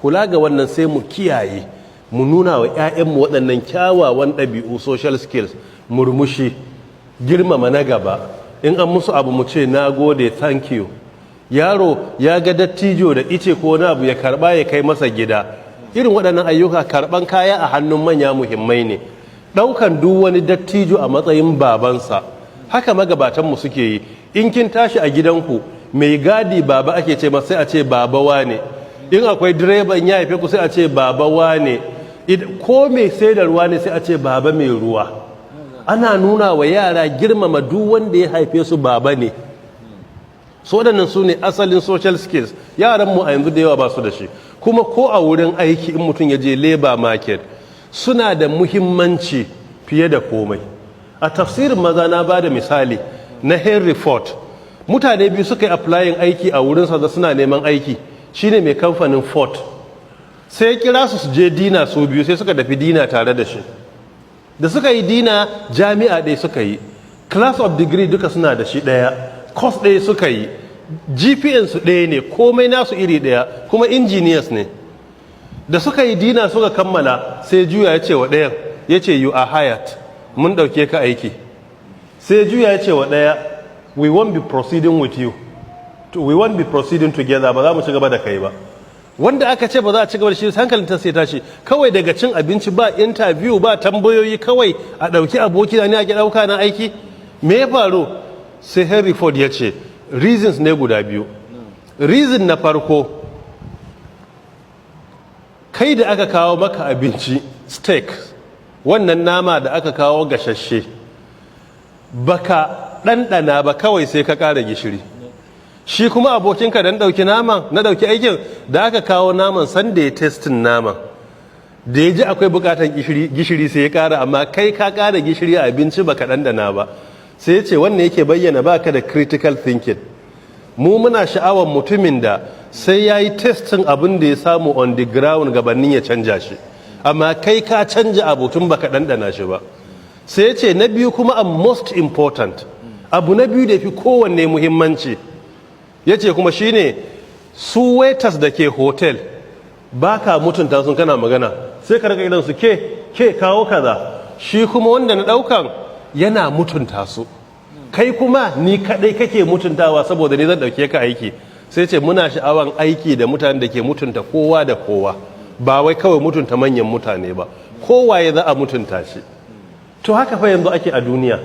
Kula ga wannan, sai mu kiyaye, mu nuna wa 'ya'yanmu waɗannan kyawawan ɗabi'u, social skills, murmushi, girmama na gaba, in an musu abu mu ce na gode, thank you. Yaro ya ga dattijo da ice ko wani abu, ya karba ya kai masa gida. Irin waɗannan ayyuka, karban kaya a hannun manya, muhimmai ne. Ɗaukan duk wani dattijo a matsayin babansa, haka magabatanmu suke yi. In kin tashi a gidanku, mai gadi baba ake ce masa, sai a ce baba wane. In akwai direban ya haife ku, sai a ce baba wane. Ko mai sai da ruwa ne, sai a ce baba mai ruwa. Ana nuna wa yara girmama duk wanda ya haife su, baba ne. So waɗannan su ne asalin social skills. Yaran mu a yanzu da yawa ba su da shi. Kuma ko a wurin aiki, in mutum ya je labor market, suna da muhimmanci fiye da komai. A tafsirin maza na ba da misali na Henry Ford. Mutane biyu suka yi applying aiki a wurinsa da suna neman aiki, shine mai kamfanin Ford. Sai ya kira su su je dinner su biyu, sai suka tafi dinner tare da shi. Da suka yi dinner, jami'a ɗaya suka yi, class of degree duka suna da shi ɗaya, course ɗaya suka yi, GPA su ɗaya ne, komai nasu iri ɗaya, kuma engineers ne. Da suka yi dinner suka kammala, sai juya ya ce wa ɗayan, ya ce, "You are hired, mun ɗauke ka aiki." Sai juya ya ce wa ɗaya, "We won't be proceeding with you, we won't be proceeding together, ba za mu ci gaba da kai ba." Wanda aka ce ba za a ci gaba da shi, hankalin ta sai tashi. Kawai daga cin abinci, ba interview, ba tambayoyi, kawai a ɗauki aboki na ne ake ɗauka na aiki, me ya faru? Sai Henry Ford ya ce reasons ne guda biyu. Reason na farko, kai da aka kawo maka abinci, steak, wannan nama da aka kawo gashashe, baka ɗanɗana ba, kawai sai ka ƙara gishiri. Shi kuma abokinka da ɗauki naman, na ɗauki aikin, da aka kawo naman, sanda ya tasting naman, da ya ji akwai bukatan gishiri, sai ya ƙara. Amma kai ka ƙara gishiri a abinci, baka ɗanɗana ba. Sai ya ce wannan yake bayyana baka da critical thinking. Mu muna sha'awar mutumin da sai ya yi testing abin da ya samu on the ground gabanin ya canja shi, amma kai ka canja abu tun baka ɗanɗana shi ba. Sai ya ce na biyu kuma, a most important abu, na biyu da fi kowanne muhimmanci, ya ce kuma shine su waiters da ke hotel, ba ka mutunta sun, kana magana sai ka rika su, "Ke, ke, kawo kaza." Shi kuma wanda na daukan yana mutunta su. Kai kuma ni kadai kake mutuntawa saboda ni zan dauke ka aiki. Sai ce muna sha'awan aiki da mutanen da ke mutunta kowa da kowa, ba wai kawai mutunta manyan mutane ba, kowaye za a mutunta shi. To haka fa yanzu ake a duniya.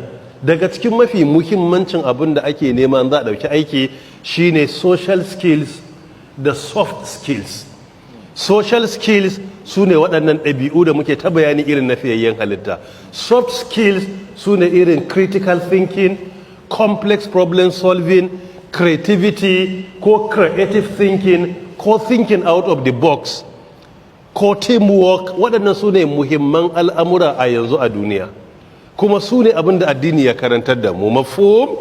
Daga cikin mafi muhimmancin abin da ake nema za a dauki aiki shine social skills da soft skills. Social skills su ne waɗannan ɗabi'u da muke ta bayani, irin na fiyayyen halitta. Soft skills su ne irin critical thinking, complex problem solving, creativity ko creative thinking ko thinking out of the box ko teamwork. Waɗannan su ne muhimman al'amura a yanzu a duniya, kuma su ne abin da addini ya karantar da mu. Mafhum?